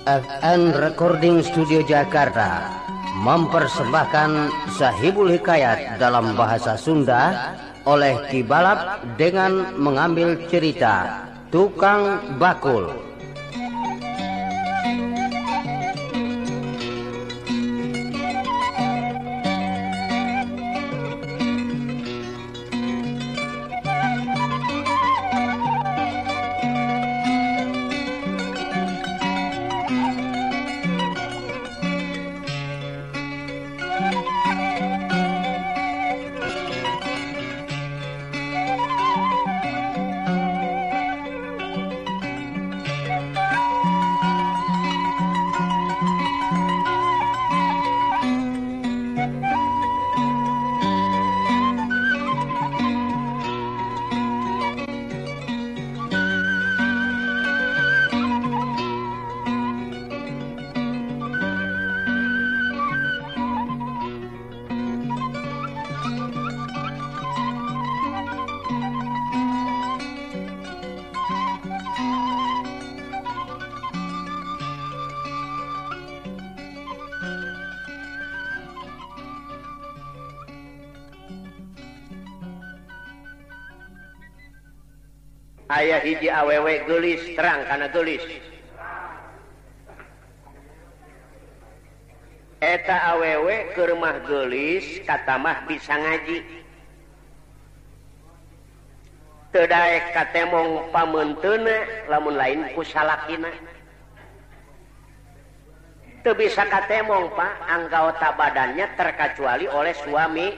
FN Recording Studio Jakarta mempersembahkan Sahibul Hikayat dalam bahasa Sunda oleh Ki Balap dengan mengambil cerita Tukang Bakul. Aya hiji awewe geulis terang kana geulis. Eta awewe keur mah geulis katamah bisa ngaji. Teu daek katemong pameunteuna lamun lain ku salakina. Teu bisa katemong Pak, anggota badannya terkecuali oleh suami.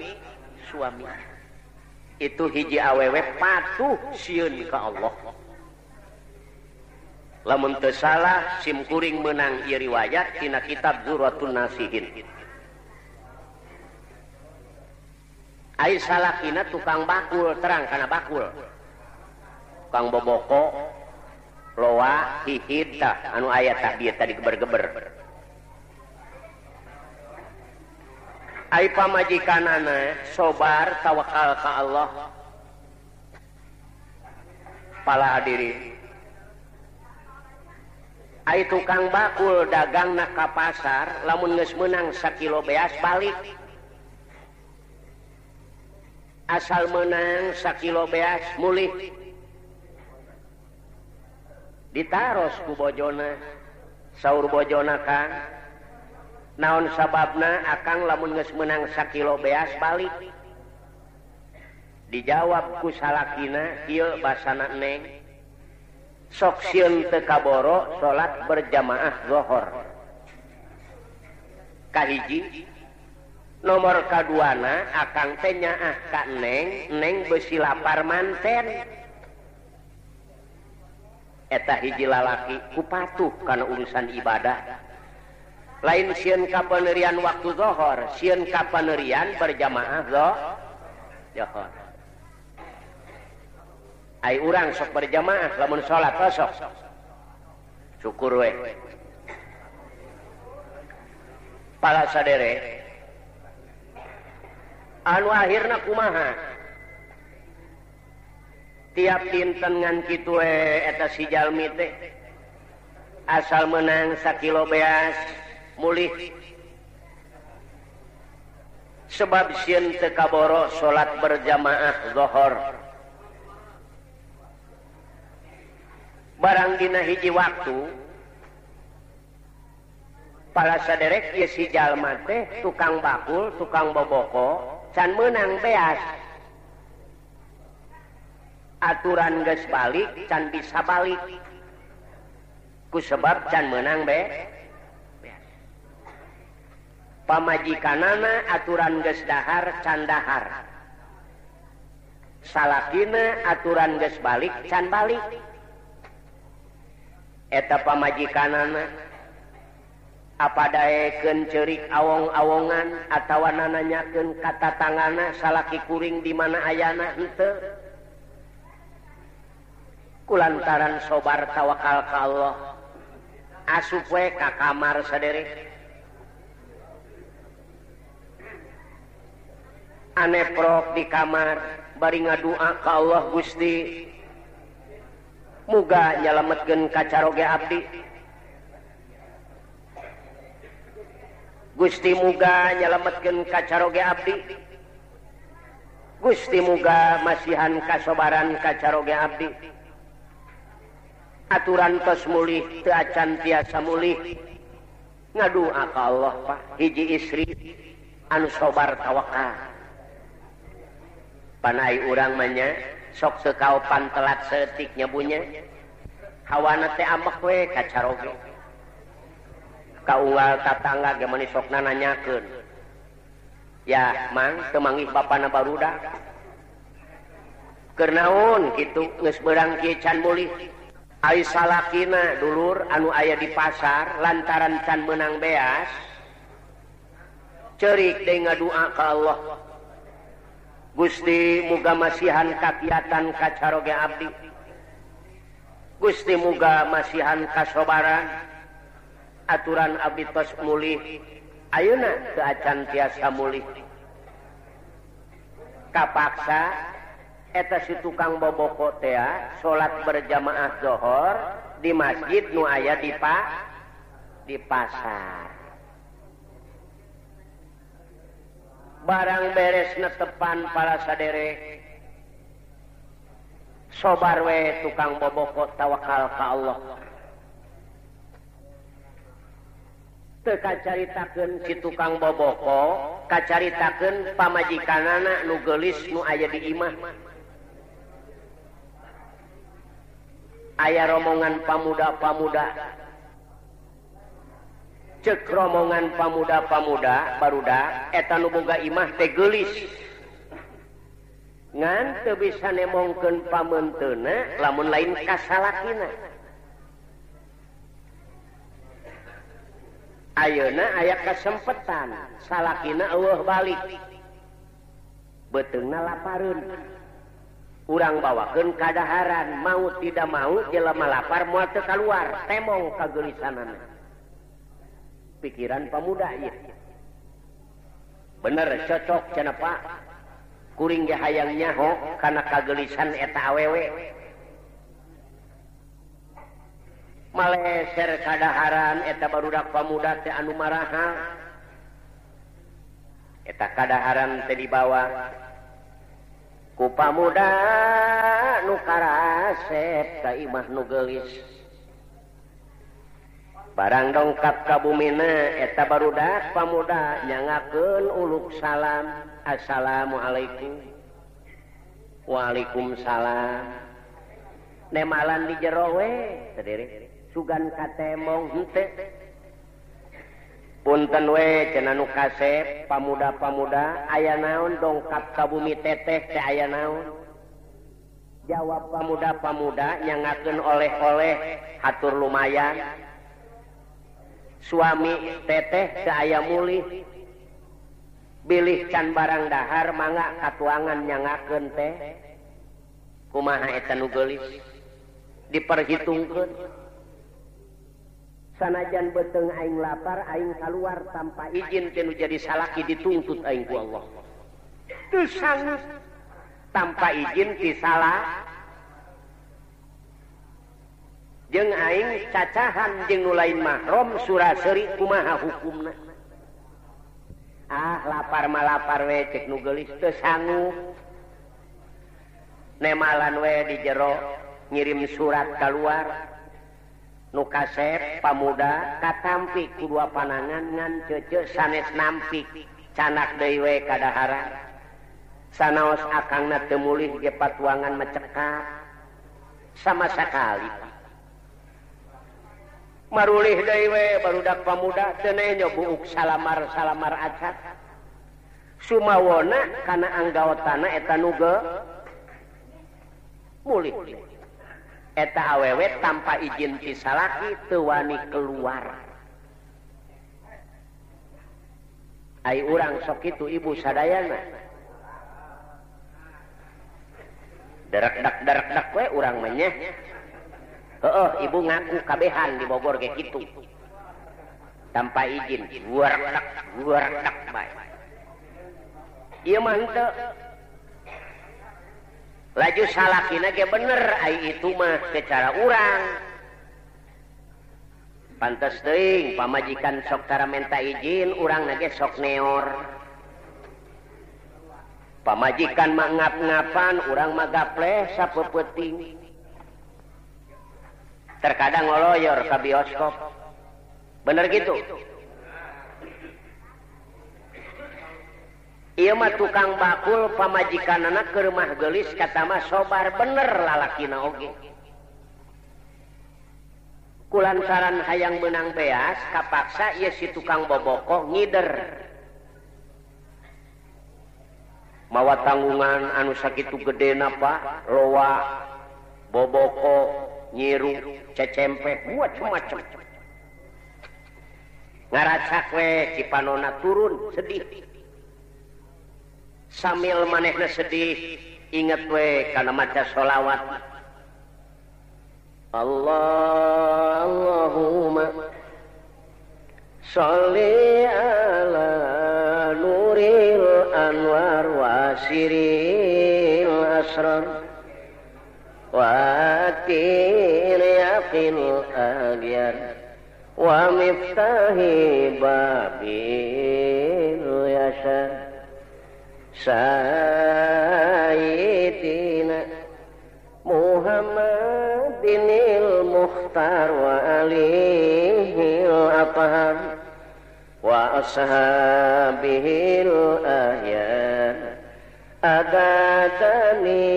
Itu hiji awewe patuh sieun ka Allah. Lamun teu salah sim kuring meunang ieu riwayat tina kitab Zuratun Nasihin. Ai salakina tukang bakul terang kana bakul. Tukang boboko loa hihid tah anu aya tah dieu tadi geber-geber. Ai pamajikanana sobar tawakal ka Allah. Pala hadirin. Ai tukang bakul dagangna ka pasar lamun geus meunang sakilo beas balik. Asal meunang sakilo beas mulih. Ditaros ku bojona. Saur bojona Kang, naon sababna akang lamun geus meunang sakilo beas balik? Dijawab ku salakina kieu basana neng, sok sieun teu kaboro salat berjamaah zuhur. Kahiji, nomor kaduana akang teh nyaah ka neng, neng beusi lapar manten. Eta hiji lalaki ku patuh kana urusan ibadah. Lain sieun kapanerian waktu zuhur, sieun kapanerian berjamaah zuhur. Ai urang sok berjamaah lamun salat sok. Syukur we. Pala sadere. Anu akhirna kumaha? Tiap dinten ngan kitu we eta si jalmi teh. Asal menang sakilo beas mulih. Sebab sieun teu kaboro salat berjamaah zuhur. Barang dina hiji waktu pala saderek ieu si jalma teh tukang bakul, tukang boboko, can meunang beas. Aturan geus balik, can bisa balik. Ku sebab can meunang beas. Pamajikanana aturan geus dahar can dahar. Salakina aturan geus balik can balik. Eta pamajikanana apa daekeun ceurik awong-awongan atawa nananyakeun ka tatangana salaki kuring di mana ayana henteu. Kulantaran sobar tawakal ka Allah asup we ka kamar sadere. Aneprok di kamar bari ngadua ka Allah, Gusti muga nyalametkeun kacaroge abdi. Gusti muga nyalametkeun kacaroge abdi. Gusti muga masihan kasobaran kacaroge abdi. Aturan tos mulih teu acan tiasa mulih. Ngadua ka Allah Pak, hiji istri anu sobar tawakal. Panai urang mah nya sok teu kaopan telat saeutik nyabunya. Hawana teh ambek we kacaroge. Kaunggal tatangga ge meuni sok nanyakeun. Ya, Mang, teu manggih bapana barudak. Keur naon kitu geus beurang kieu can mulih. Ai salakina dulur anu aya di pasar lantaran can meunang beas. Ceurik deui ngadua ka Allah. Gusti muga masihan kakiatan kacaroge abdi. Gusti muga masihan kasobaran. Aturan abdi tos mulih ayeuna teu acan tiasa mulih. Kapaksa eta si tukang boboko tea salat berjamaah zohor di masjid nu aya di di pasar. Barang beres netepan para sadere sobar we tukang boboko tawakal ka Allah. Teu kacaritakeun si tukang boboko, kacaritakeun pamajikanana nu geulis nu aya di imah. Aya romongan pamuda-pamuda. Cek romongan pamuda-pamuda barudak eta nu boga imah teh geulis. Ngan teu bisa nemongkeun pameunteuna lamun lain kasalakina. Ayeuna aya kasempetan salakina eueuh balik. Beuteungna lapareun. Urang bawakeun kadaharan, mau tidak mau jelema lapar moal teu kaluar, temong kageulisanana. Pikiran pamuda ieu. Bener cocok cenah Pak. Kuring ge hayang nyaho kana kageulisan eta awewe. Maleser kadaharan eta barudak pamuda teh anu maraha. Eta kadaharan teh dibawa ku pamuda nu karasep ka imah nu geulis. Barang dongkap ka bumina eta barudak pamuda nyangakeun uluk salam. Assalamualaikum. Waalaikumsalam. Nemalan di jero we teh sugan katemong henteu. Punten we cenah nu kasep pamuda-pamuda aya naon dongkap ka bumi teteh teh aya naon? Jawab pamuda-pamuda nyangakeun oleh-oleh hatur lumayan. Suami teteh teu aya mulih. Bilih can barang dahar mangga katuangan nyangakeun teh. Kumaha eta nu geulis? Diperhitungkeun. Sanajan beuteung aing lapar aing kaluar tanpa izin teh nu jadi salaki dituntut aing ku Allah. Teu sanggup tanpa izin ti salah. Jeung aing cacahan jeung nu lain mahram sura-seuri kumaha hukumna. Ah lapar mah lapar we cek nu geulis teu sanggup. Nemalan we di jero ngirim surat kaluar. Nu kasep pamuda katampi ku dua panangan ngan cece sanes nampik canak deui we kadaharan. Sanaos akangna teu mulih ge patuangan mecekak sama sakali. Marulih deui we barudak pamuda teu nenyo buuk salamar-salamar acan. Sumawona kana anggaotana eta nu mulih. Eta awewe tanpa izin ti salaki teu wani keluar. Ai urang sok kitu ibu sadayana. Derekdak-derekdak we urang mah nya. Heueuh ibu ngaku kabehan di Bogor ge kitu. Tanpa izin, gurekdak bae. Ieu mah henteu. Laju salakina ge bener ai itu mah secara urang. Pantes teuing pamajikan sok tara menta izin urang ge sok neor. Pamajikan mah ngap-ngapan urang mah gapleh sapeupeting. Terkadang ngoloyor ka bioskop. Bener gitu? Ieu mah tukang bakul pamajikanana keur mah geulis kata mah sobar bener lalakina oge. Kulantaran hayang meunang beas kapaksa ieu si tukang bobokoh ngider. Mawa tanggungan anu sakitu gedena Pak, loa, boboko, nyiru, cecempe, macem-macem. Ngaracak we cipanona turun sedih. Sambil manehna sedih, inget we kana maca sholawat. Allahumma sholli ala nuril anwar wa siril asrar wa til yaqin agyar wa miftahi babil yasar sayyidina Muhammadinil Mukhtar wa alihil athhar wa ashabihil ahyan adatani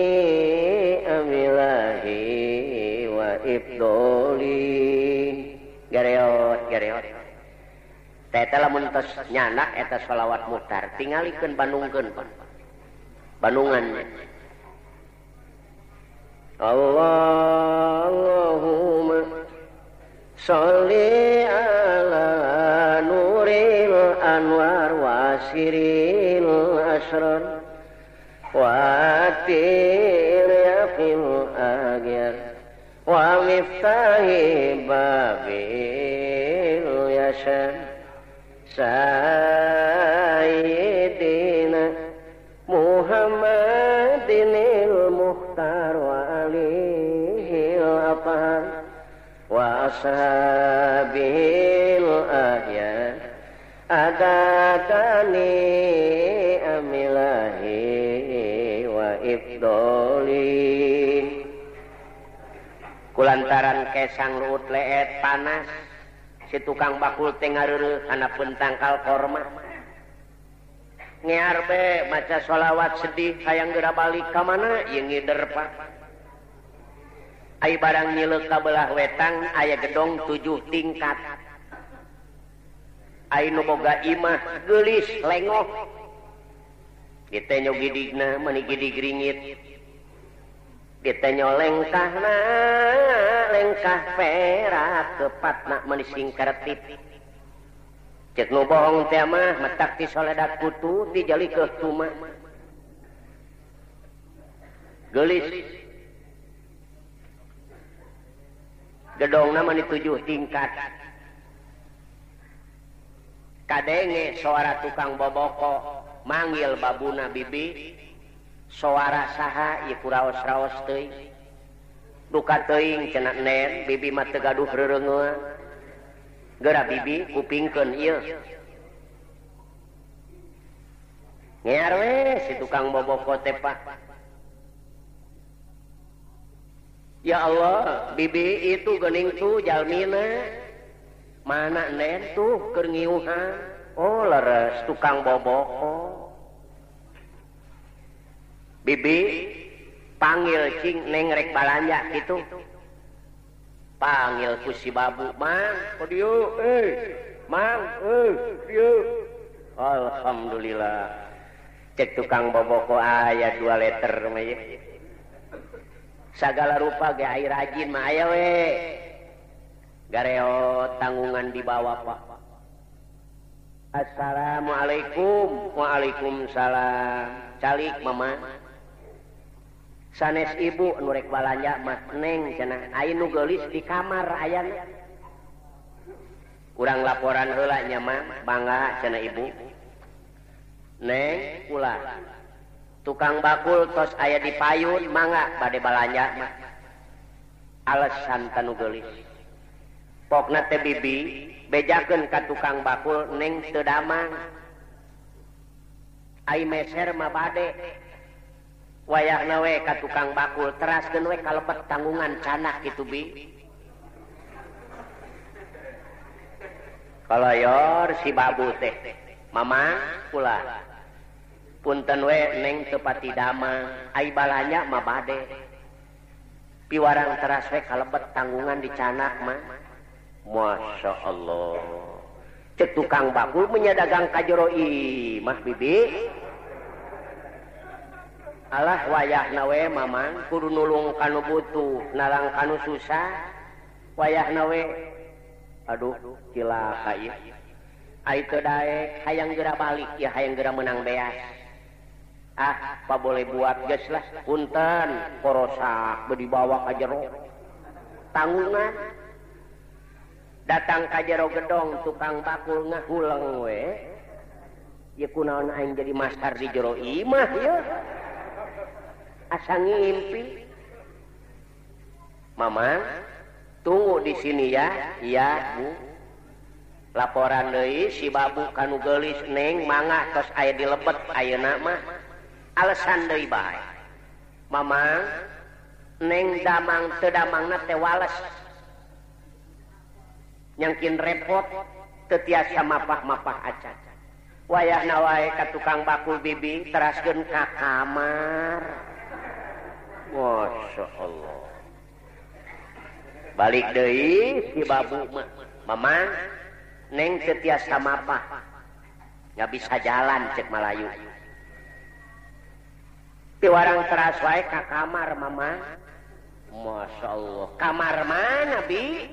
amilahi wa ibdoli. Gareot gareot teh lamun tos nyanak eta sholawat mutar tingalikeun bandungkeun bandungan. Allahumma sholli ala nuril anwar wa siril asrar wa til yaqil agyar wa miftahi babil yasar sayyidina Muhammadinil Mukhtar wa alihil athhar wa ashabihil ahyan adatani amilahi wa ifdoli. Kulantaran kesang luut leet panas si tukang bakul teh ngareureuh handapeun tangkal korma. Ngear be maca sholawat sedih hayang geura balik ka mana ieu ngider Pak. Ai barang nyileuk ka belah wetang aya gedong 7 tingkat. Ai nu boga imah geulis lengoh. Ditenyo gidigna meuni gidig ringit. Ditenyo lengkahna lengkah perak kepatna meuni singkertip. Cek nu bohong teh mah metak ti soledat kutu dijalikeun cuma. Geulis. Gedongna mah 7 tingkat. Kadenge suara tukang boboko manggil babuna bibi. Suara saha ieu kuraos-raos teuing. Duka teuing cenah nen bibi mah teu gaduh reureungeun. Geura bibi kupingkeun ieu. Ngear we si tukang boboko teh Pak. Ya Allah, bibi itu geuning tuh jalmina. Mana nen tuh keur ngiuhan. Oh leres tukang boboko. Bibi panggil cing neng rek balanja gitu. Panggil ku si babu, mang, kodieu, mang, dieu. Alhamdulillah. Cek tukang boboko aya 2 liter mah ieu. Sagala rupa ge ai rajin mah aya we. Gareo tanggungan dibawa Pak. Assalamualaikum. Waalaikumsalam. Calik mama. Sanes ibu nu rek balanja mah neng cenah ai nu geulis di kamar ayana. Urang laporan heula nya mah bangga cenah ibu. Neng ulah. Tukang bakul tos aya di payun mangga bade balanja mah. Alasan tanu geulis. Pokna teh bibi bejakeun ka tukang bakul neng teu damang. Ai meser mah bade. Wayahna we ka tukang bakul teraskeun we kalebet tanggungan canak kitu bi. Kalayor si babu teh. Mama kula. Punten we neng teu pati damang, ai balanya mah bade. Piwarang teras we kalebet tanggungan di canak mah. Masya Allah. Cek tukang bakul menyadagang ka jero imah bibi. Alah wayahna we mamang kudu nulung kanu butuh, nalang kanu susah. Wayahna we aduh cilaka ieu. Ai teu daek hayang geura balik ya hayang geura meunang beas. Ah, pa boleh buat geus lah punten korosak beu dibawa ka jero. Tanggungan datang ka jero gedong tukang bakul ngahuleng we. Ieu kunaon aing jadi masar di jero imah ieu. Asa ngimpi. Mama, tunggu di sini ya. Iya, Bu. Laporan deui si babu kanu geulis neng mangga tos aya di lebet ayeuna mah. Alasan deui bae. Mama, neng damang teu damangna teh wales. Nyangkin repot teu tiasa mapah-mapah acan. Wayahna wae ka tukang bakul bibi teraskeun ka kamar. Masya Allah. Balik deui si babu mah. Mama, neng teu tiasa mapah. Nggak bisa jalan cek Malayu. Piwarang teras wae ka kamar mama. Masya Allah. Kamar mana bi?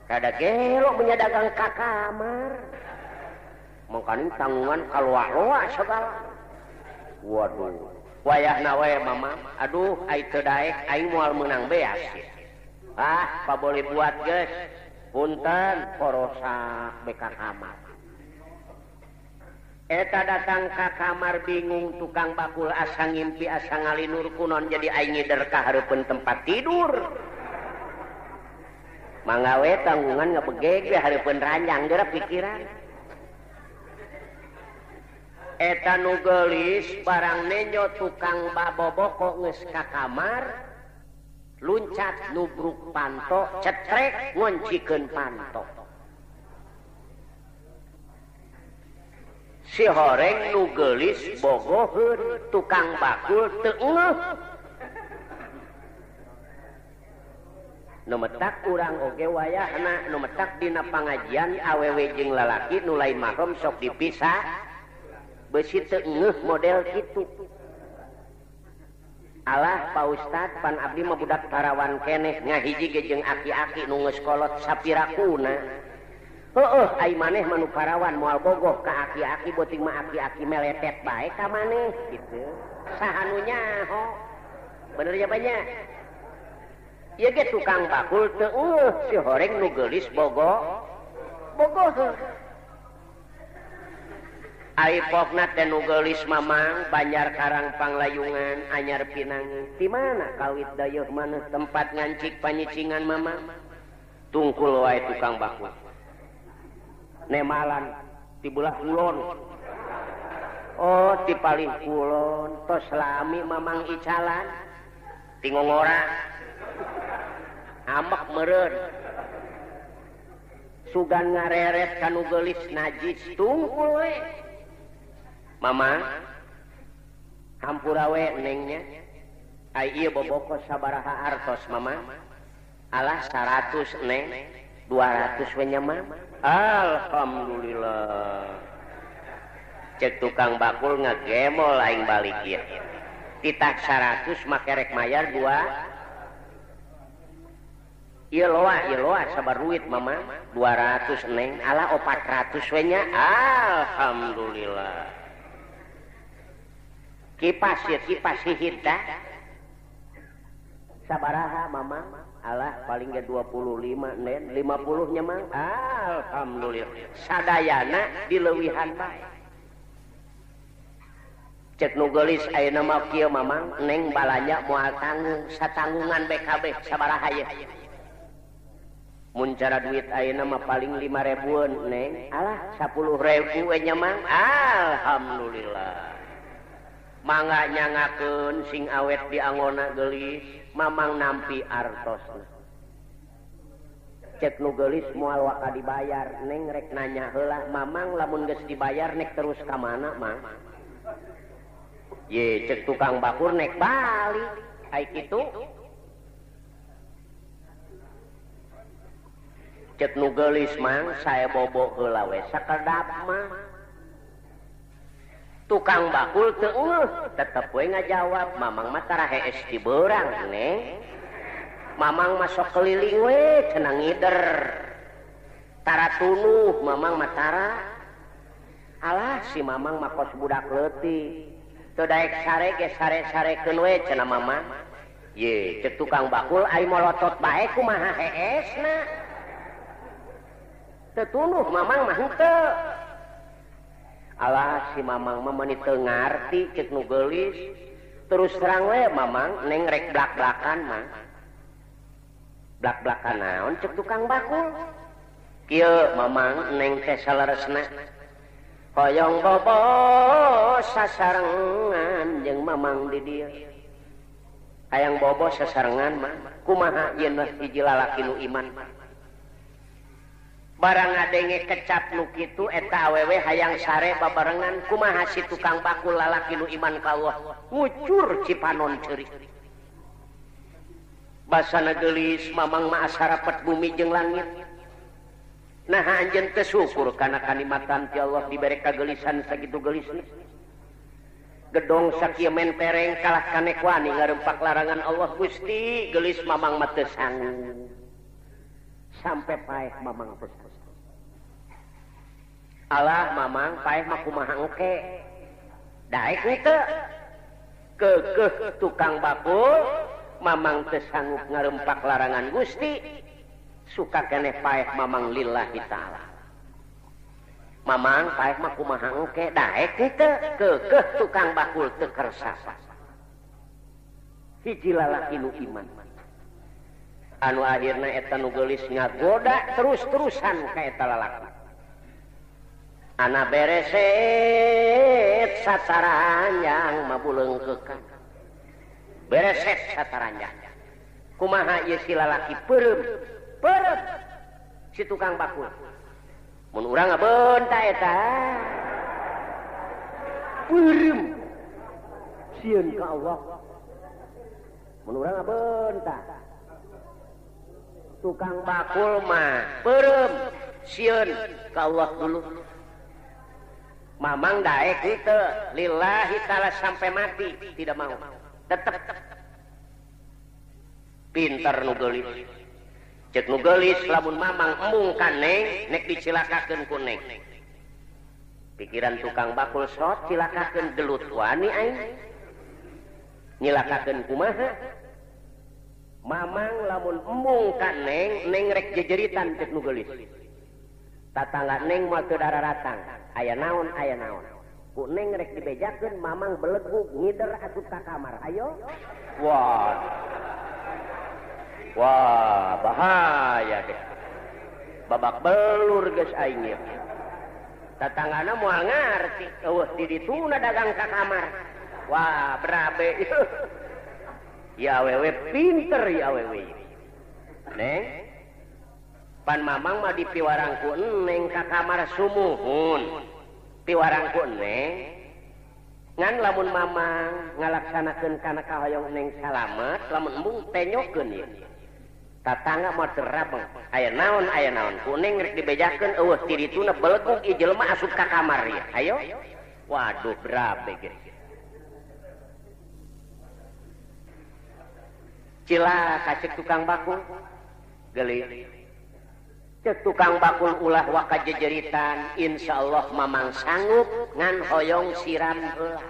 Kada gelo menyadagang ka kamar. Mangkaning tanggungan kaluak-luak segala. Waduh. Wayahna we mama. Aduh ai teu daek aing moal meunang beas. Ah, pa boleh buat geus. Punten korosak be ka kamar. Eta datang ka kamar bingung tukang bakul asa ngimpi asa ngalinur kunon jadi aing ngider ka hareupeun tempat tidur. Mangga we tanggungan ngabegeg we hareupeun ranjang geura pikiran. Eta nu geulis barang nenjo tukang baboboko geus ka kamar luncat nubruk panto cetrek ngoncikeun panto. Si horeng nu geulis bogoheun tukang bakul teu ngeuh. Nu metak urang oge wayahna nu metak dina pangajian awewe jeung lalaki nu lain mahram sok dipisah. Beusi teu ngeuh model kitu. Alah Pak Ustad pan abdi mah budak parawan keneh ngahiji ge jeung aki-aki nu geus kolot sapirakuna. Heueuh ai maneh mah nu parawan moal bogoh ka aki-aki beuting mah aki-aki meletet bae ka maneh kitu. Saha nu nyaho? Bener ya banyak. Ieu ge tukang bakul teu eueuh si horeng nu geulis bogoh. Bogoh. Ai pokna teh nu geulis mamang Banjar Karang Panglayungan Anyar Pinang. Di mana kawit dayeuh maneh tempat ngancik panyicingan mamang? Tungkul wae tukang bakul. Nemalan ti belah kulon. Oh, ti palih kulon tos lami mamang icalan. Ti ngongora. Amek meureun. Sugan ngareret kanu geulis najis tungkul we. Mama, hampura we nengnya. Ai ieu boboko sabaraha artos mama? Alah 100 neng, 200 we nya mah. Alhamdulillah. Cek tukang bakul ngagemol aing balik ieu. Titah 100 make rek mayar 2. Ieu loa sabar duit mama. 200 neng, alah 400 we nya. Alhamdulillah. Kipas ya kipas hihid dah. Sabaraha mama? Alah paling ge 25 nen, 50 nya mah. Alhamdulillah. Sadayana dileuwihan bae. Cek nu geulis ayeuna mah kieu mamang neng balanja moal tanggung satanggungan BKB sabaraha ye. Mun cara duit ayeuna mah paling 5.000-an Neng. Alah 10.000 we nya Mang. Alhamdulillah. Mangga nyangakeun sing awet di angona geulis, Mamang nampi artosna. Cek nu geulis moal waka dibayar, Neng rek nanya heula, Mamang lamun geus dibayar nek terus ka mana, Mang? Ye, cek tukang bakul nek balik. Ai kitu. Cek nu geulis Mang, saya bobo heula we sakedap mah. Tukang bakul teu eueuh, tetep we ngajawab, Mamang mah tara hees di beurang, Neng. Mamang mah sok keliling we cenah ngider. Tara tunuh Mamang mah tara. Alah si Mamang mah kos budak leutik. Teu daek sare ge sare-sarekeun we cenah Mamang. Ye, cek tukang bakul ai molotot bae kumaha heesna. Teu tunuh Mamang mah henteu. Alah si Mamang mah meuni teu ngarti cek nu geulis. Terus terang we Mamang Neng rek blak-blakan mah. Blak-blakan naon cek tukang bakul. Kieu Mamang Neng teh saleresna. Hoyong bobo sasarengan jeung Mamang di dieu. Hayang bobo sasarengan mah kumaha yeun hiji lalaki nu iman. Barang ngadenge kecap nu kitu eta awewe hayang sare babarengan kumaha si tukang bakul lalaki nu iman ka Allah ngucur cipanon ceurik. Basana geulis Mamang mah asa rapet bumi jeung langit. Naha anjeun teu syukur kana kanikmatan ti Allah dibere kageulisan sakitu geulisna. Gedong sakieu mentereng kalah kanek wani ngarempak larangan Allah Gusti geulis Mamang mah teu sanggup. Sampai paeh Mamang teu sanggup. Alah Mamang paeh mah kumaha engke. Daek we teu. Keukeuh tukang bakul Mamang teu sanggup ngarempak larangan Gusti. Suka keneh paeh Mamang lillahi ta'ala. Mamang paeh mah kumaha engke. Daek we teu. Keukeuh tukang bakul teu kersa. Hiji lalaki nu iman. Anu akhirna eta nu geulis ngagoda terus-terusan ka eta lalaki. Ana bereset sataranjang mabuleungkeukan. Bereset sataranjang. Kumaha ieu si lalaki peureum? Peureum si tukang bakul. Mun urang ngabeunta eta. Peureum. Sieun ka Allah. Mun urang ngabeunta. Tukang bakul mah peureum sieun ka Allah dulu. Mamang daek henteu lillahi ta'ala sampai mati tidak mau. Tetep pinter nu geulis. Cek nu geulis lamun Mamang embung ka Neng nek dicilakakeun ku Neng. Pikiran tukang bakul sot cilakakeun gelut wani aing. Nyilakakeun kumaha? Mamang lamun embung ka Neng, Neng rek jejeritan cek nu geulis. Tatangga Neng moal teu dararatang. Aya naon, aya naon. Ku Neng rek dibejakeun, Mamang belegug ngider asup ka kamar. Ayo. Wah. Wah, bahaya deh. Babak belur geus aing ieu. Tatanggana moal ngarti, eueuh di dituna dagang ka kamar. Wah, berabe. Ya awewe pinter ya awewe. Neng. Pan Mamang mah dipiwarang ku Neng ka kamar sumuhun. Piwarang ku Neng. Ngan lamun Mamang ngalaksanakeun kana kahoyong Neng salamet, lamun embung tenyokeun ieu. Tatangga mah teu rabeng. Aya naon aya naon. Ku Neng rek dibejakeun eueuh ti dituna belegug ieu jelema asup ka kamar ieu. Ayo. Waduh berabe geus. Cilaka cek tukang bakul geulis. Cek tukang bakul ulah waka jejeritan, insyaallah Mamang sanggup ngan hoyong siram heula.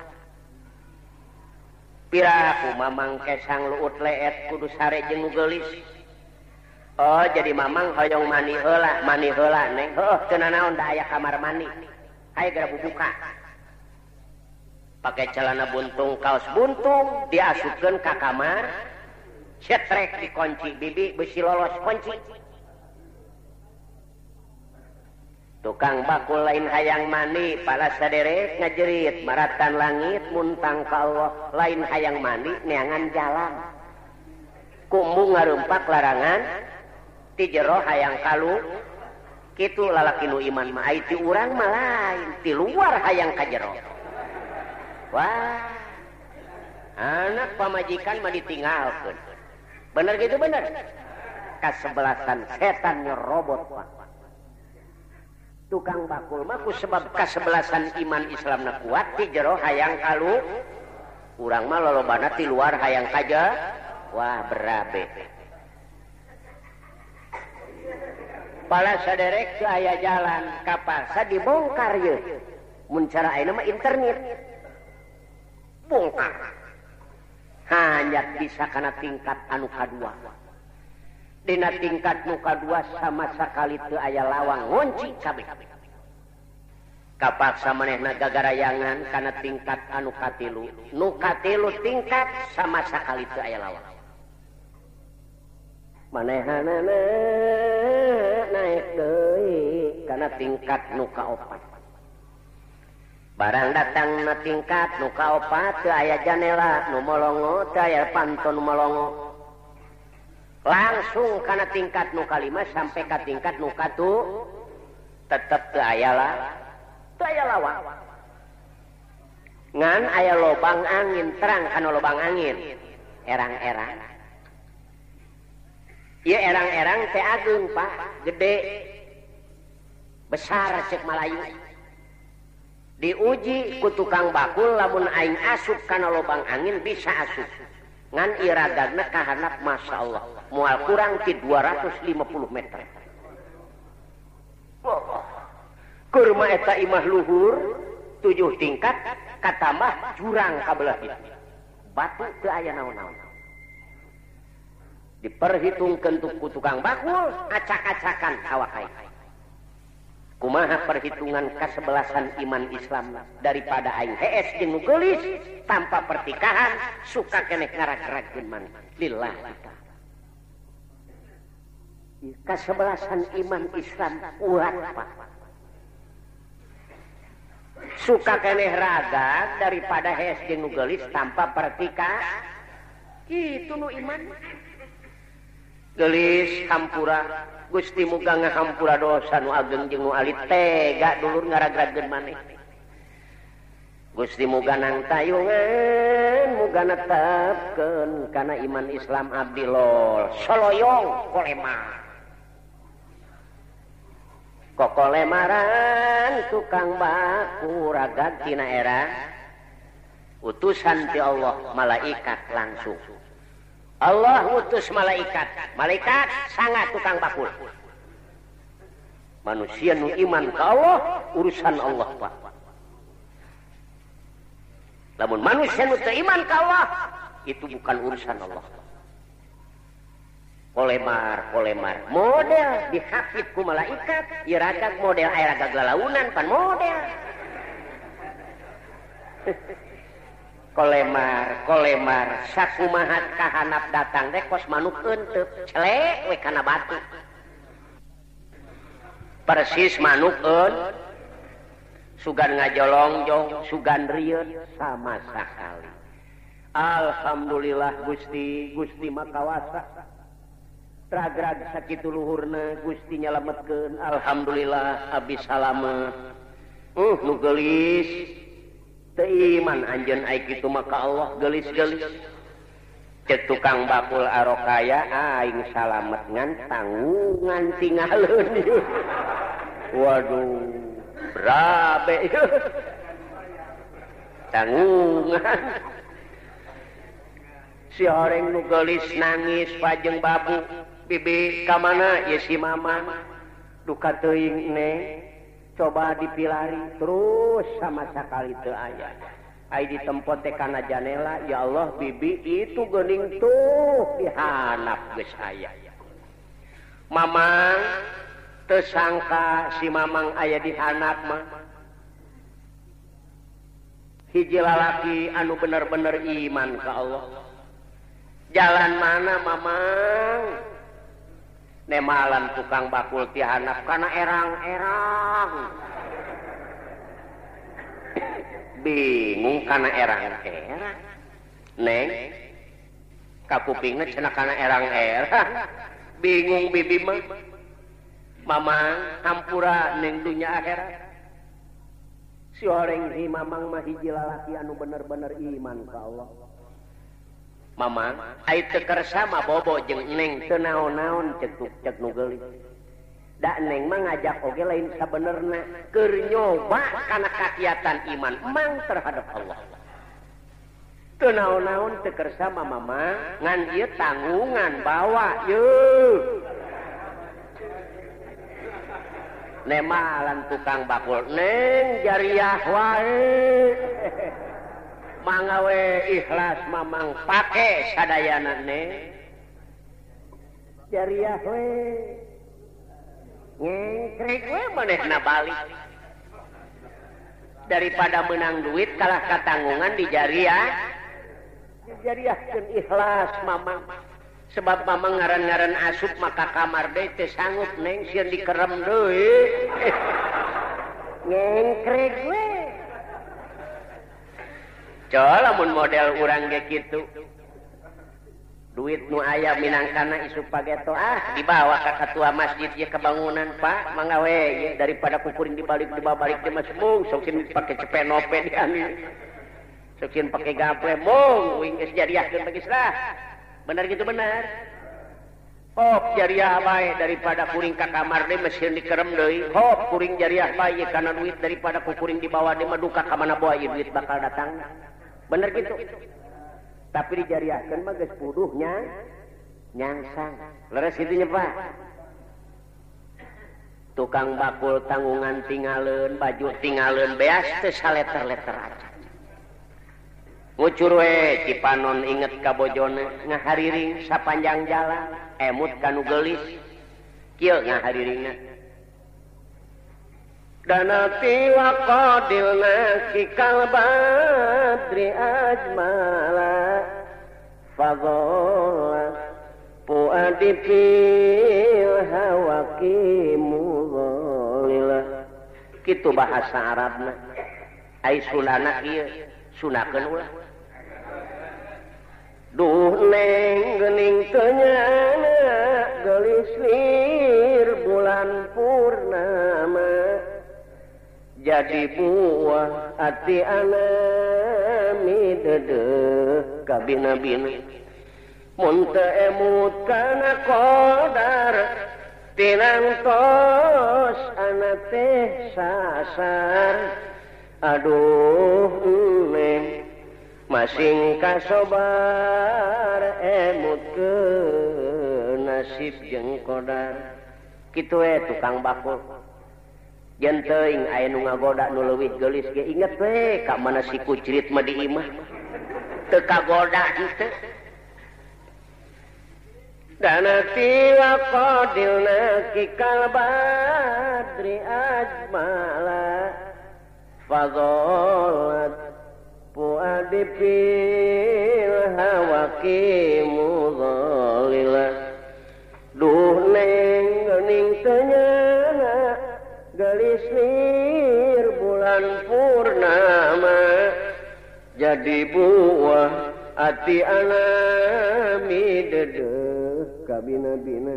Piraku Mamang kesang luut leet kudu sare jeung nu geulis. Oh jadi Mamang hoyong mani heula Neng. Heuh teu nanaon da aya kamar mandi. Hayu geura bubuka. Pake celana buntung kaos buntung diasupkeun ka kamar. Cetrek dikunci bibi besi lolos kunci. Tukang bakul lain hayang mandi para saderek ngajerit maratan langit muntang ka Allah lain hayang mandi neangan jalan. Kumbung ngarumpak larangan ti jero hayang kalu kitu lalaki nu iman mah ai ti urang mah lain ti luar hayang ka jero. Wah, anak pamajikan mah ditinggalkeun. Bener gitu bener? Kasebelasan setan nyerobot Pak. Tukang bakul mah ku sebab kasebelasan iman Islamna kuat ti jero hayang kalu urang mah lolobana ti luar hayang kaja. Wah berabe. Pala saderek teu aya jalan kapaksa dibongkar ye. Mun cara ayeuna mah internet. Bongkar. Hanya bisa kana tingkat anu kadua. Dina tingkat nu kadua sama sakali teu aya lawang ngunci kabeh. Kapaksa manehna gagarayangan kana tingkat anu katilu. Nu katilu tingkat sama sakali teu aya lawang. Manehanana naik deui kana tingkat nu kaopat. Barang datang na tingkat nu kaopat teu aya janela nu molongo, teu aya panto nu molongo. Langsung kana tingkat nu kalima sampai ka tingkat nu katu tetep teu aya lah, teu aya lawang. Ngan aya lobang angin, terang kana lobang angin. Erang-erang. Ieu erang-erang teh ageung Pak, gede. Besar cek Malayu. Diuji ku tukang bakul lamun aing asup kana lobang angin bisa asup. Ngan iragagna kahanap Masya Allah mual kurang ti 250 meter. Kurma eta imah luhur 7 tingkat katambah jurang kabelah ditu. Batu teu aya naon-naon. Diperhitungkeun ku tukang bakul acak-acakan awak aing. Kumaha perhitungan kasebelasan iman Islam daripada aing hees jeung nu geulis tanpa pertikahan suka keneh ngaragragkeun maneh lillah. Kasebelasan iman Islam kuat Pak. Suka keneh ragag daripada hees jeung nu geulis tanpa pertikahan. Kitu nu iman. Geulis hampura Gusti muga ngahampura dosa nu ageng jeung nu alit tega dulur ngaragragkeun maneh. Gusti muga nang tayungan muga netepkeun kana iman Islam abdi lol soloyong kolemar. Kokolemaran tukang baku ragag tina era utusan ti Allah malaikat langsung. Allah ngutus malaikat, malaikat sangat tukang bakul. Manusia nu iman ka Allah, urusan Allah Pak. Lamun manusia nu teu iman ka Allah, itu bukan urusan Allah. Kolemar, kolemar, model dihafid ku malaikat, ieu ragag model aya ragag lalaunan pan model. Kolemar, kolemar, sakumaha kahanap datang teh kos manuk euteup, celek we kana batu. Persis manuk eun, sugan ngajolongjong, sugan rieut sama sakali. Alhamdulillah Gusti, Gusti mah kawasa. Ragrag sakitu luhurna Gusti nyalametkeun, alhamdulillah abdi salamet. Nu geulis teu iman anjeun ai kitu mah ka Allah geulis-geulis. Cek tukang bakul arokaya aing salamet ngan tanggungan tingaleun. Waduh, berabe tanggungan. Si horeng nu geulis nangis pajeng babu, bibi ka mana ye si mama? Duka teuing neng. Coba dipilari terus sama sakali teu aya. Ai ditempot teh kana janela, ya Allah bibi itu geuning tuh dihanap geus aya. Mamang teu sangka si mamang aya dihanap mah. Hiji lalaki anu bener-bener iman ka Allah. Jalan mana mamang? Nemalan tukang bakul ti handap kana erang-erang. Bingung kana erang-erang. Neng kakupingna cenah kana erang-erang. Bingung bibi mah. Mamang hampura neng dunya akhirat. Si horeng hi mamang mah hiji lalaki anu bener-bener iman ka Allah. Mamang ai teu kersa mah bobo jeung neng teu naon-naon cek cek nu geulis. Da neng mah ngajak oge lain sabenerna keur nyoba kana kakiatan iman mang terhadap Allah. Teu naon-naon teu kersa mah mamang ngan ieu tanggungan bawa yeuh. Nemalan tukang bakul neng jariah wae. Mangga we ikhlas mamang pake sadayana neng. Jariah we. Ngengkrek we manehna balik. Daripada menang duit kalah katanggungan di jariah. Dijariahkeun ikhlas mamang. Sebab mamang ngaran-ngaran asup maka kamar deui teu sanggup neng sieun dikerem deui. Ngengkrek we. Coba lamun model urang ge kitu. Duit nu aya minangkana isuk pageto ah dibawa ka ketua masjid ye kebangunan Pak mangga we ye daripada kukuring dibalik dibabalik di mas mung sok sieun dipake cepenope di anu. Sok sieun pake gaple mung uing geus jariahkeun bagus lah. Benar gitu benar. Hop jariah bae daripada kuring ka kamar deui mesin dikerem deui. Hop kuring jariah bae kana duit daripada kukuring dibawa deui mah duka ka mana bae duit bakal datang. Bener gitu. Tapi dijariahkeun mah geus puduhnya nyangsang. Leres kitu nya Pak. Tukang bakul tanggungan tingaleun, baju tingaleun beas teu saleter-leter aja. Ngucur we Cipanon inget ka bojona ngahariring sapanjang jalan emut ka nu geulis kieu ngahariringna. Danati wa qadilna kikal badri ajmala fadhala puadi fil hawaqi mudhalila. Kitu bahasa Arabna. Ai sunana kieu sunakeun ulah. Duh neng geuning teu nyana geulis lir bulan purnama jadi buah ati anami dedeh kabina-bina mun teu emut kana qadar tinangtos ana teh sasar. Aduh neng masing kasobar emut ke nasib jeung qadar. Kitu we tukang bakul. Yen teuing aya nu ngagoda nu leuwih geulis ge inget we ka mana si kucrit mah di imah. Teu kagoda henteu. Danati wa qadilna kikal badri ajmala fadhalat puadi fil hawaqi mudhalila. Duh neng geuning teu nyana geulis lir bulan purnama jadi buah ati anami dedeh kabina-bina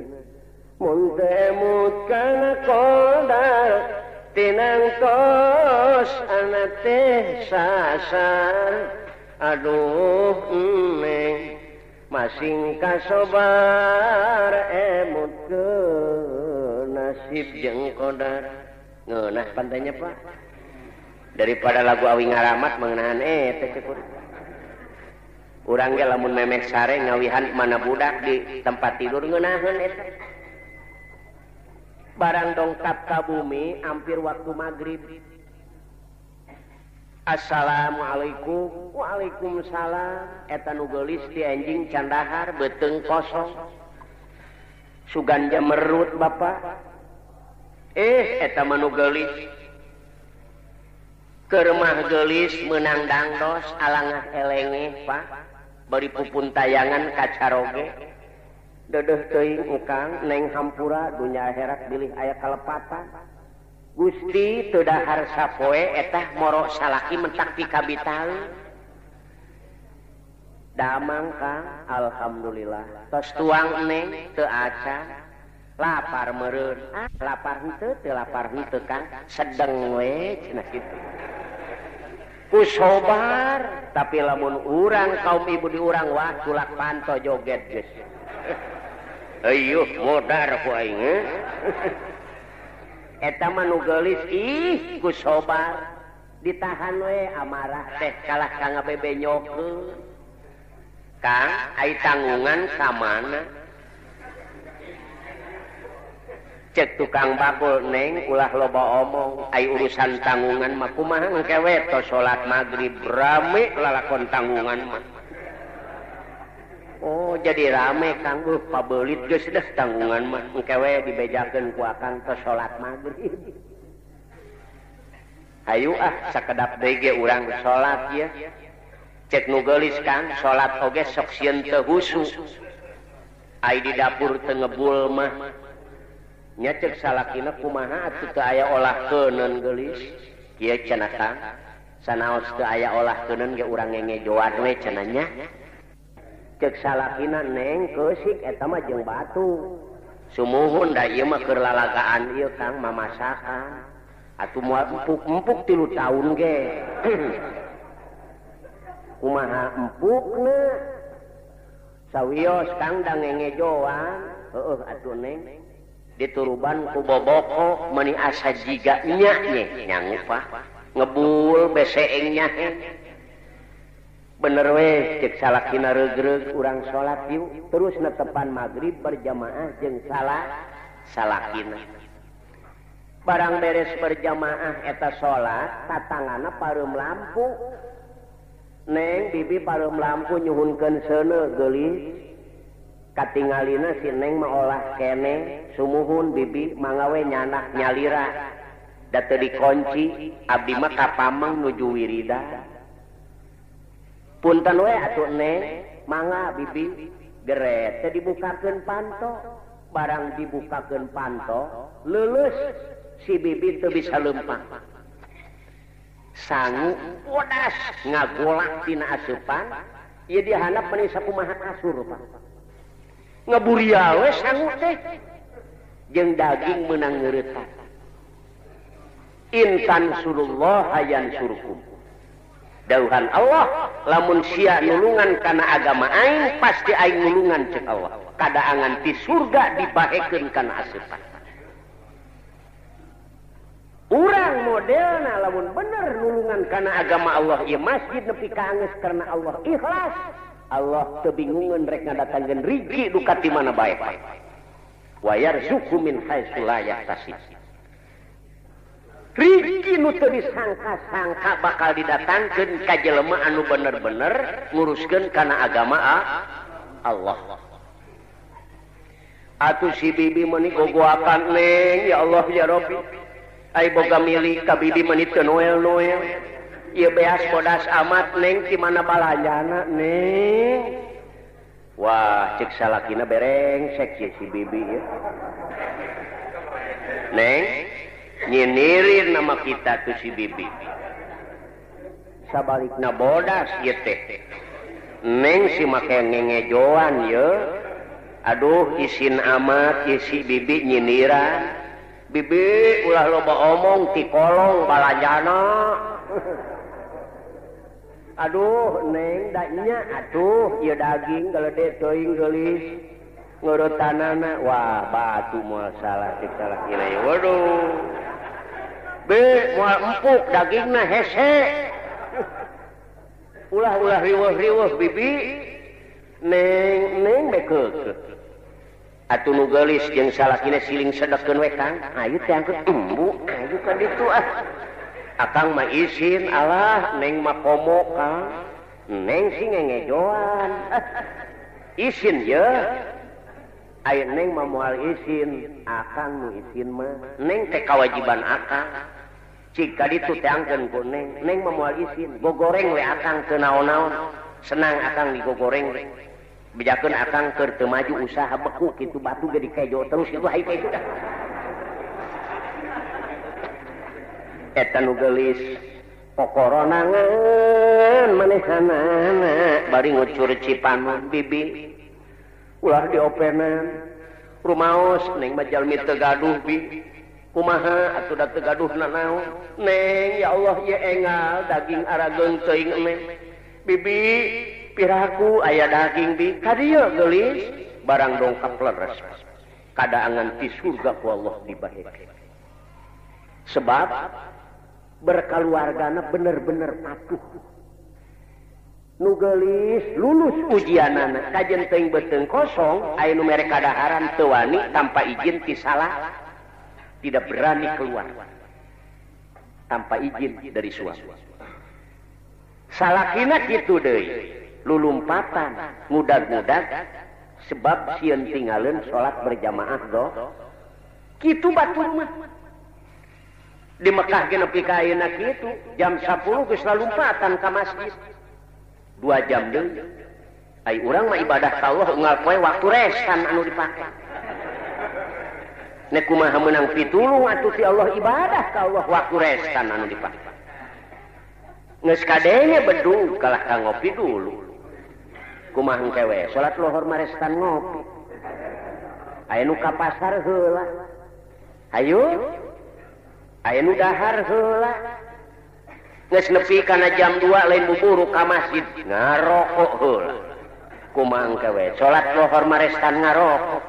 mun teu emut kana qadar tinangtos ana teh sasar. Aduh neng masing kasobar emut ke nasib jeung qadar. Ngeunah pantainya Pak. Daripada lagu awi ngaramat mengenaan teh cekur. Urang ge lamun memeh sare ngawihan mana budak di tempat tidur ngeunaheun eta. Barang dongkap ka bumi hampir waktu maghrib. Assalamualaikum. Waalaikumsalam. Eta nu geulis ti anjing candahar beuteung kosong. Sugan jamerut Bapak. Eta mah nu geulis. Keur mah geulis meunang dangdos alangah elenge Pak. Bari pupun tayangan kacaroge. Dedeh teuing engkang neng hampura dunya akhirat bilih aya kalepatan. Gusti teu dahar sapoe etah moro salaki mentak pikabitaeun. Damang Kang, alhamdulillah. Tos tuang neng teu acan. Lapar meureun. Ah, lapar henteu teu lapar henteu Kang. Sedeng we cenah kitu. Ku sobar, tapi lamun urang kaum ibu di urang wah culak panto joget geus. Ayuh modar ku aing. Eta mah nu geulis ih ku sobar. Ditahan we amarah teh kalah ka ngabebenyokeun. Kang, ai tanggungan ka mana? Cek tukang bakul neng ulah loba omong, ai urusan tanggungan mah kumaha engke we tos salat magrib rame lalakon tanggungan mah. Oh, jadi rame Kang, pabeulit geus dah tanggungan mah engke we dibejakeun ku akang tos salat magrib. Hayu ah sakedap deui ge urang salat ieu. Cek nu geulis Kang, salat oge sok sieun teu husu. Ai di dapur teu ngebul mah. Nya cek salakina kumaha atuh teu aya olah keuneun geulis. Kieu cenah Kang, sanaos teu aya olah keuneun ge urang ngengejoan we cenah nya. Cek salakina neng keusik eta mah jeung batu. Sumuhun da ieu mah keur lalagaan ieu Kang mamasakan. Atuh moal empuk-empuk 3 taun ge. Kumaha empukna sawios Kang da ngengejoan heueuh atuh neng dituruban ku boboko meuni asa jiga nya nye nyangupah ngebul beseeng nya bener we cek salakina reugreug urang salat yuk terus netepan magrib berjamaah jeung salakina barang beres berjamaah eta salat tatangana pareum lampu. Neng bibi pareum lampu nyuhunkeun seuneu geulis. Katingalina si neng mah olah keneh sumuhun bibi mangga we nyanah nyalira. Da teu dikunci abdi mah ka pameng nuju wiridan. Punten we atuh neng mangga bibi geret teu dibukakeun panto. Barang dibukakeun panto leuleus si bibi teu bisa leumpang. Sangu bodas ngagolak tina asupan ieu dihandap meni sakumaha kasur Pak. Ngeburia we sangu teh jeung daging meunang ngeureutah. Intan surullah hayan surkum. Dauhan Allah lamun sia nulungan kana agama aing pasti aing nulungan cek Allah. Kadaangan ti surga dibahekeun kana asupan. Urang modelna lamun bener nulungan kana agama Allah ieu masjid nepi ka anggeus karena Allah ikhlas. Allah teu bingungeun rek ngadatangkeun rizki duka ti mana bae. Wa yarzuqhu min haitsu la yahtasib. Rizki nu teu disangka-sangka bakal didatangkeun ka jelema anu bener-bener nguruskeun kana agama Allah. Atuh si bibi meuni gogoakan neng ya Allah ya Rabbi. Ai boga milik ka bibi meuni teu noel-noel. Ieu beas bodas amat neng ti mana balanjana neng. Wah cek salakina berengsek ye si bibi ye. Neng nyinirin nama kita tuh si bibi. Sabalikna bodas ieu teh. Neng si make ngengejoan ye. Aduh isin amat ye si bibi nyiniran. Bibi ulah loba omong ti kolong balanjana. Aduh neng da nya atuh ieu daging galede teuing geulis ngeureutannana wah batu moal salah cek salakina ye waduh. Be moal empuk dagingna hese. Ulah-ulah riweuh-riweuh bibi. Neng neng bekeuk. Atuh nu geulis jeung salakina siling sedekeun we Kang. Ayu teh angkeut embu ayu ka ditu ah. Akang mah isin alah neng mah komo Kang. Neng sih ngengejoan. Isin ye. Ayo neng mah moal isin, akang nu isin mah. Neng teh kawajiban akang. Cik ka ditu teh angkeun ku neng. Neng mah moal isin, gogoreng we akang teu naon-naon. Senang akang digogoreng. Bejakeun akang keur teu maju usaha beku kitu batu ge dikejo terus kitu hayu kitu dah. Eta nu geulis pokoronangan manehanana bari ngucur cipanon bibi ulah diopenan rumaos neng mah jalmi teu gaduh bi kumaha atuh da teu gaduh nanaon neng ya Allah ieu engal daging arageung teuing neng bibi piraku aya daging bi ka dieu geulis barang dongkap leres kadaangan ti surga ku Allah dibahekeun sebab berkeluargana bener-bener patuh nu geulis lulus ujianana kajen teuing beuteung kosong aya nu mere kadaharan teu wani tanpa izin ti salah tidak berani keluar tanpa izin dari suami salakina kitu deui lulumpatan ngudag-ngudag sebab sieun tinggalin salat berjamaah do kitu batur mah di Mekah ge nepi ka ayeuna kitu jam 10 geus lalumpatan ka masjid 2 jam deui ai urang mah ibadah ka Allah unggal poe waktu restan anu dipake nek kumaha meunang pitulung atuh ti Allah ibadah ka Allah waktu restan anu dipake geus kadenge bedug kalah ka ngopi dulu kumaha engke we salat lohor mah restan ngopi aya nu ka pasar heula hayu aya nu dahar heula geus nepi kana jam 2 lain buburu ka masjid ngarokok heula kumaha engke we salat lohor marestan ngarokok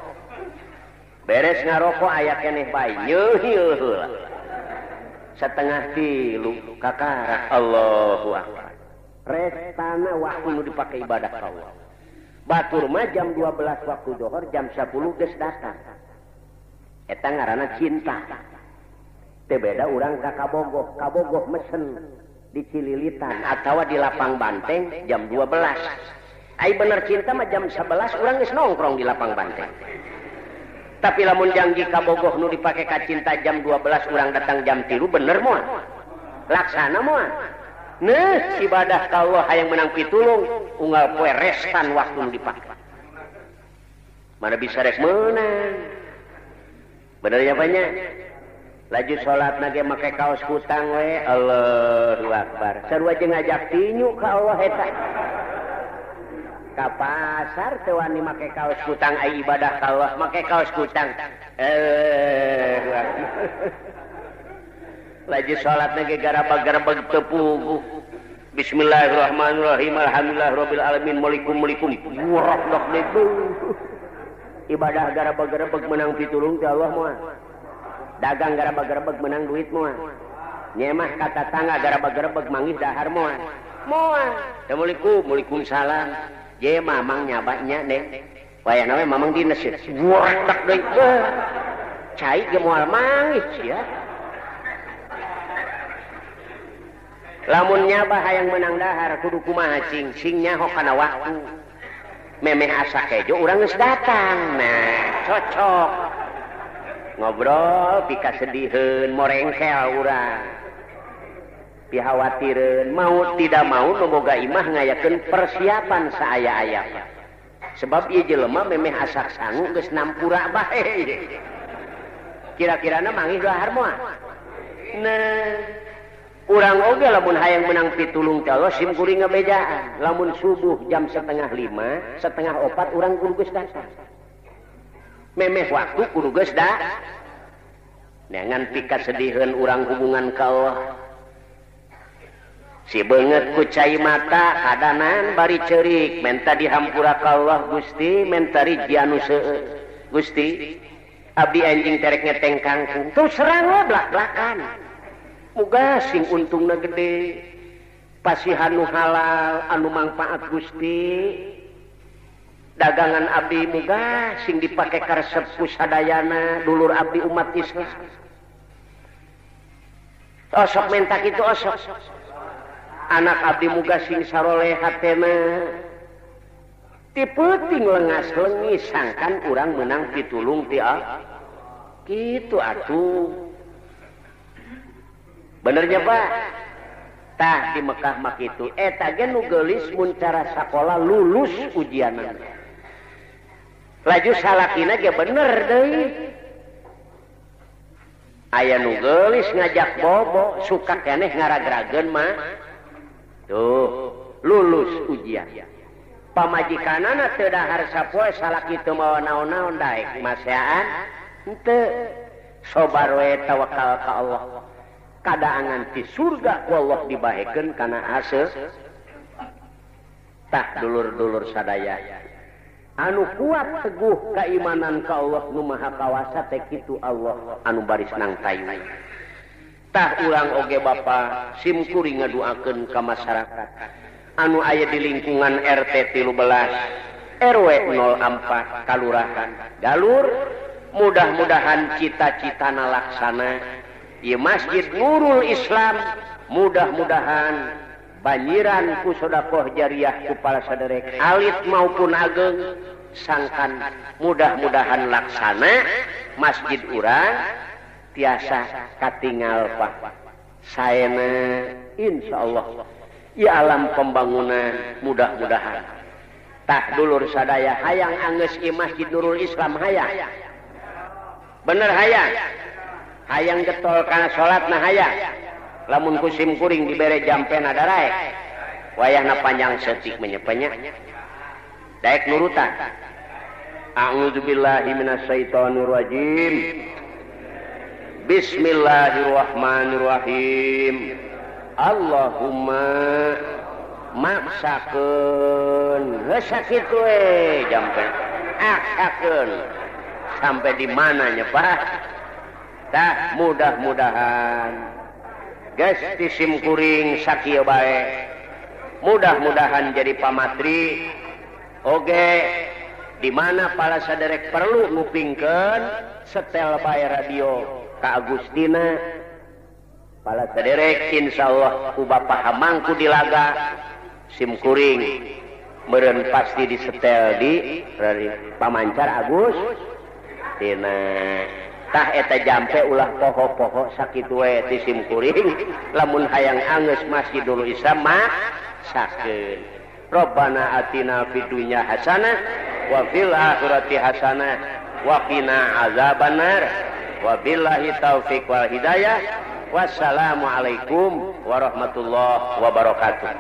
beres ngarokok aya keneh bae nyeuh heula 2:30 kakara Allahu akbar restana waktu nu dipake ibadah ka Allah batur mah jam 12 waktu johor jam 10 geus datang eta ngaranna cinta teu beda urang ka Kabogoh, Kabogoh mesen di Cililitan atawa di Lapang Banteng jam 12. Ai bener cinta mah jam 11 urang geus nongkrong di Lapang Banteng. Tapi lamun janji Kabogoh nu dipake ka cinta jam 12 urang datang jam 3 bener moal. Laksana moal. Neuh ibadah ka Allah hayang menang pitulung unggal poe restan waktu nu dipake. Mana bisa rek meunang. Bener ya banyak. Laju salat nage make kaos kutang we Allahu akbar sarua jeung ngajak tinyu ka Allah eta ka pasar teu wani make kaos kutang ai ibadah ka Allah make kaos kutang laju salat nage garabag-garabag teu puguh bismillahirrahmanirrahim alhamdulillahirabbil alamin malikum malikum ngurok dok deui ibadah garabag-garabag menang pitulung ti Allah moal dagang garabag-garabag menang duit moal nyemah ka tatangga garabag-garabag manggih dahar moal moal assalamualaikum waalaikumsalam je mamang nyabanya neng wayahna we mamang dinas burak deui cai ge moal manggih sia lamun nyabah hayang menang dahar kudu kumaha cing sing nyaho kana waktu memeh asa kejo urang geus datang nah cocok ngobrol pikasediheun morengkel urang pihawatireun mau tidak mau nu boga imah ngayakeun persiapan saaya-aya sebab ieu jelema memeh asak sangu geus nampura bae kira-kirana manggih dahar moal nah urang oge lamun hayang menang pitulung ka Allah sim kuring ngabejaan lamun subuh jam 4:30 3:30 urang kudu geus datang memeh waktu kudu geus da neangan pikasediheun urang hubungan ka Allah si beungeut ku cai mata kadanan bari ceurik menta dihampura ka Allah Gusti menta rizki anu seueur Gusti abdi anjing terek ngeteng kangkung terus serang we blak-blakan muga sing untungna gede pasihan nu halal anu mangpaat Gusti dagangan abdi muga sing dipake karesep ku sadayana dulur abdi umat Islam osok menta kitu osok anak abdi muga sing saroleh hatena ti peuting lengas lengis sangkan urang menang pitulung ti Allah kitu atuh benernya Pak tah di Mekah mah kitu eta ge nu geulis mun cara sakola lulus ujianna Laju salakina ge bener deui. Aya nu geulis ngajak bobo suka keneh ngaragrageun mah. Tuh, lulus ujian. Pamajikanana teu dahar sapoe salaki teu mawa naon-naon daek maseaan henteu. Sobar we tawakal ka Allah. Kadaangan ti surga ku Allah dibahekeun kana ase. Tah dulur-dulur sadaya. Anu kuat teguh keimanan ka Allah nu Maha Kawasa teh kitu Allah anu baris nang tayu. Tah urang oge bapa sim kuring ngaduakeun ka masyarakat anu aya di lingkungan RT 13 RW 04 Kalurahan Galur, mudah-mudahan cita-citana laksana ieu Masjid Nurul Islam, mudah-mudahan banjiran ku sedekah jariah ku para saderek alit maupun ageng sangkan mudah-mudahan laksana masjid urang tiasa katingal Pak saena insyaallah ya alam pembangunan mudah-mudahan. Tah dulur sadaya hayang anggeus ieu Masjid Nurul Islam hayang bener hayang hayang getol kana salatna hayang. Lamun kusim kuring dibere jampena daraek wayahna panjang setik menyepenya daek nurutan. A'udzubillahi minasyaitonirrajim. Bismillahirrahmanirrahim. Allahumma maksakeun geus sakitu we jampe aksakeun sampai di mananya Pak. Tah mudah-mudahan geus ti sim kuring sakieu bae mudah-mudahan jadi pamatri oge di mana para saderek perlu ngupingkeun setel bae radio ka Agustina para saderek insyaallah ku Bapak hamangku dilaga sim kuring meureun pasti disetel di pamancar Agus Tina. Tah eta jampe ulah poho-poho sakitu we ti sim kuring lamun hayang anggeus Masjid Nurul Islam maksakeun. Rabbana atina fid dunya hasanah wa fil akhirati hasanah wa qina azabannar. Wabillahi taufik wal hidayah. Wassalamualaikum warahmatullahi wabarakatuh.